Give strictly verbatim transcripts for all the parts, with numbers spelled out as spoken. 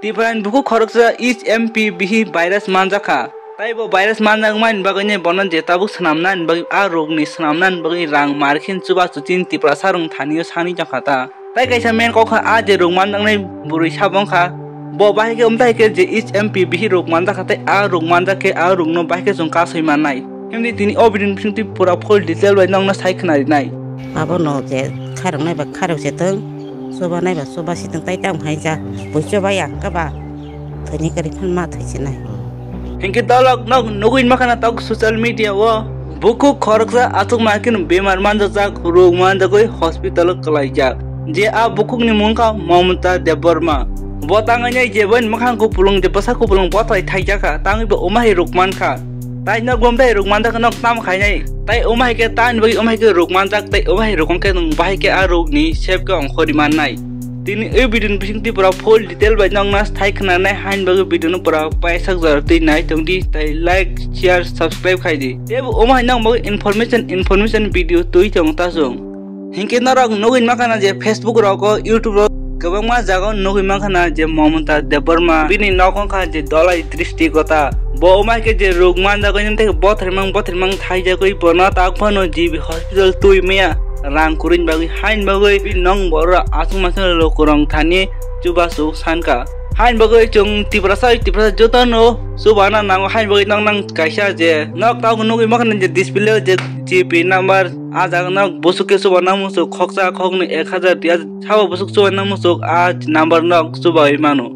Tripura ni bukhuk khoroksa H M P V virus manjakha. Tai bo virus manjakmani bagwi ni bono je tabuk swnamnani bagwi, a rokni swnamnani bagwi rang markhin chubachu chini Tiprasa rok thani o sani tongkha ta. Tai kaisa main kok kha, a je rok manjaknai bwrwi sabo wngkha. Bo bahai khe, um, tai khe je H M P V rok manjakha, tai a rok manjak khe a rokno bahai khe chwng kasui mannai. Himdi tini o video ni bisingtwi pura full detail bai nokno sai khna rinai. Abono je khairoknai ba khairok se tong, chubanai ba chuba se tong, tai tamo hai ja, bui chuba ya khe ba thwini kwrwi phan ma thwi se nai. Hinkhe dolok nok nugwi makhana tok social media o bukhuk khoroksa achukma khe bemar manjakjak, rok manjagwi hospital o kwlaijak. Je a bukhukni mung kha Mamata Debbarma. Bo tangwi nai je boni mwkhang kupulung, je bwsa kupulung bothai thaijakha, tangwi bo umahai rok mankha. Tai nok bom tai rok manjak, nok tamo khainai. Tai umahai khe tani bagwi umahai khe rok manjak, tai umahai rok wngkhe nwng bahai khe a rokni sep khe ongkhorwi mannai. Tini ei video ni bisingtwi pura full detail bai nokna sai khna rinai, haini bagwi video no pura paisak jora twi nai tongdi, tai like, share, subscribe khaidi. Teibo umahai nokni bagwi information, information video twi tong ta chwng. Hinkhe norok nugwi mankha na je Facebook rogo, YouTube rogo kwbangma jaga o nugwi mankha na je Mamata Debbarma bini nok wngkha je Dholai district o ta. Bo umai khe je rok manjagwi nini tei bothormang bothormang thaijagwi bono tak phano G B hospital twi maya rang kwrwini bagwi, haini bagwi bini nok borok achukma khe lukurok thani chubachu sankha. Haini bagwi chwng Tiprasa, Tiprasa jotono chubana nango, haini bagwi nok nang kaisa je nok tabuk nugwi mankha na je display o je G P number. A jaga nok bwswk khe chuba nang muchuk khoksa khoknwi ek hajar dui hajar sabo bwswk chuba nang muchuk a number nok chubawi mano.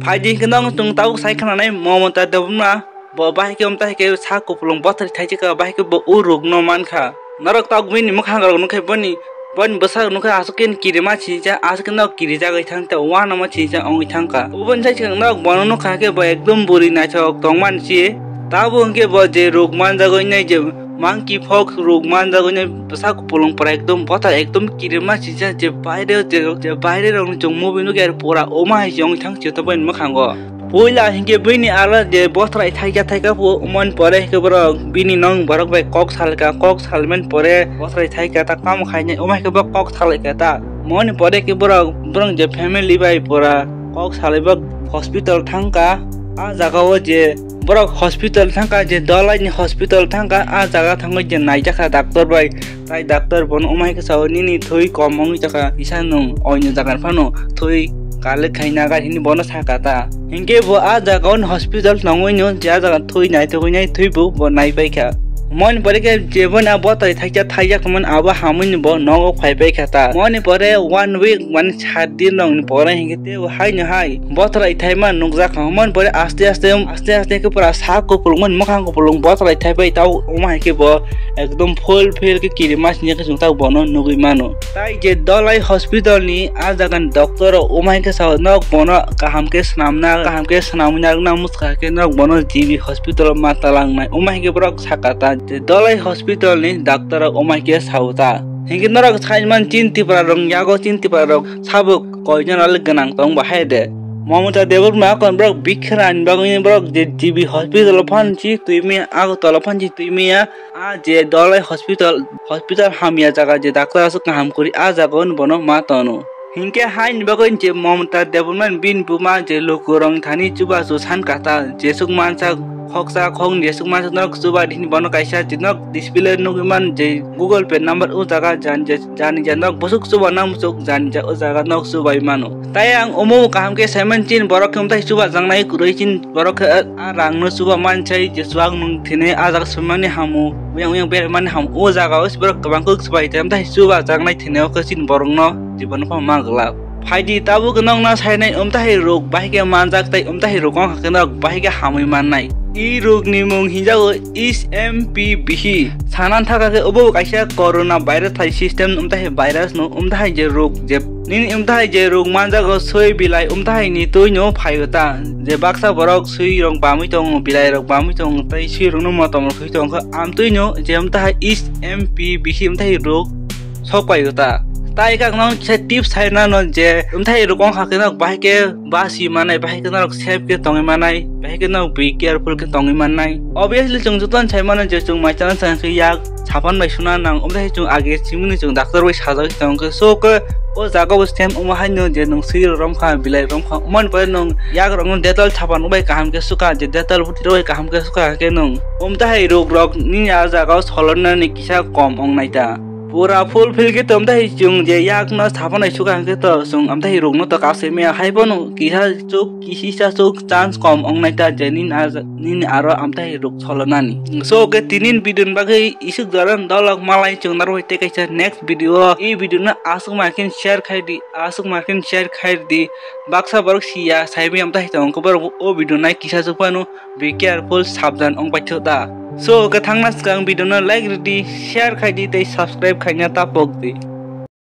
Phaidi hinkhe nok chwng tabuk sai khna nai Mamata Debbarma bo bahai khe um tai khe sak kupulung bothor thaijak kha, bahai khe bo o rok no mankha. Norok tabuk bini mwkhang rok nukhe boni, boni bwsa rok nukhe aswk khe kirima sijak, aswk khe nok kirijagwi thang ta, uanama sijak wngwi thangkha. Uboni sai swkang nok bono nukha khe bo ekdom bwrwi naithok tongmani si. Tabuk hinkhe bo je rok manjagwi nai je Monkey pox rok manjagwi nai bwsa kupulung pura ekdom bothor ekdom kirima sijak je baire je, je baire rokni chwng movie nukya pura omo hai se wngwi thang sio tongmani mwkhango. Puila hinkhe bini ala je bothrai thaika thaika phu umoni pore hinkhe borok bini nok borok bai kok salka, kok salmani pore bothrai thaika ta kam khainai omo hai khe bo kok salaika ta. Moni pore khe borok borok je family bai pura kok salaibak hospital thangka. A jaga o je borok hospital thangkha, je Dholai ni hospital thangkha, a jaga thangwi je naijakha doctor bai, tai doctor bono umai khe sao nini thwi kom wngwi jakha, kisa nwng oino jaga phano thwi collect khai nagar hini bono sakha ta. Hinkhe bo a jaga o hospital thangwi no je a jaga thwi naithogwi nai thwi bo bo naipaikha. Moni pore khe je bono a bothrai thaikya thaijak mani abo hamwi ni bo nogo phaipaikha ta. Moni pore one week mani sat din rok ni pore hinkhe tei bo haino hai bothrai thaima nukjakha. Moni pore aste aste, aste aste khe pura sak kupulung mani mwkhang kupulung bothrai thaipai tao omo hai khe bo ekdom full fill khe kirima sini khe chwng tao bono nugwi mano. Tai je Dholai hospital ni a jaga ni doctor rok omo hai khe sao nok bono kaham khe swnamna, kaham khe swnamwi narwkna mwskha khe nok bono G B hospital o ma talangnai omo hai khe borok sakha ta je Dholai hospital ni doctor rok omo hai khe sao ta. Hinkhe norok sai man chin Tipra rok yago chin Tipra rok sabuk koijon rok gwnang tong bahai de. Mamata Debbarma kon borok bikhrani bagwi borok je G B hospital o phan chi twi maya, Agartala phan chi twi maya, a je Dholai hospital, hospital hamya jaga je doctor aswk kaham kwrwi a jaga o bono ma tono. Hinkhe haini bagwi je Mamata Debbarma bini buma je lukurok thani chubachu sankha ta, jesuk mansa khoksa khokni jesuk mansa nok chuba hini bono kaisa je nok display nugwi man je Google Pay number o jaga jan je jani ja nok bwswk chuba nang muchuk jani ja o jaga nok chubai mano. Tai ang omo kaham khe saiman chin borok khe umtai chuba jangnai kwrwi chin borok khe a rang no chuba mansai je chuak nung thini a jaga sumani hamu, uyang uyang bermani hamu o jaga o borok kwbang kuk chubai tai umtai chuba jangnai thini o khe chin borok no jibon pha ma glak. Phaidi tabuk nokna sainai umtai rok bahai khe manjak tai umtai rok wngkha khe nok bahai khe hamwi mannai. I rok ni mung hinjago H M P V. Sanan thaka khe obo kaisa corona virus hai system, umtahai virus no, umtahai je rok je nini umtahai je rok manjago soi bilai umtahai ni twi no phaio ta. Je baksa borok soi rok bamwi tongo, bilai rok bamwi tongo, tai soi rok no motom rok soi tongo, amtwi no je umtahai H M P V umtahai rok sok paio ta. Tai kak no kisa tips hai na no je, umthai ruk ong kha khe nok bahai khe basi manai, bahai khe norok safe khe tongwi manai, bahai khe nok be careful khe tongwi manai. Obviously, chwng jotono sai mano je chwng mai chana chang khe yak sapan bai suna nang, umthai chwng age chimini chwng doctor bai sajagwi tong khe. So khe o jaga bo stem omo hai no je nwng swi rom kha, bilai rom kha, umani pore nwng yak rok no Dettol sapan bai kaham khe suka, je Dettol buti rok bai kaham khe suka khe nwng umthai ruk rok nini a jaga o solonani kisa kom ong nai ta. Pura full fill khe tom tei chwng je yak no sapanai suka hwnkhe to chwng amtei ruk no to kaso maya hai bono kisa chuk kisisa chuk chance kom ong nai ta je nini a-, nini aro amtei ruk solonani. So khe tinin video ni bagwi isuk jaran dolok malai chwng naro tei kaisa next video o. I video no aswk ma khe share khai di, aswk ma khe share khai di. Baksa borok siya sai bi amtei tong khe borok o video nai kisa chuk phano. Be careful, sabdan ong paitho da. So, khe thangna swkang video no like rwdi, share khaidi tei subscribe khaina ta pokdi.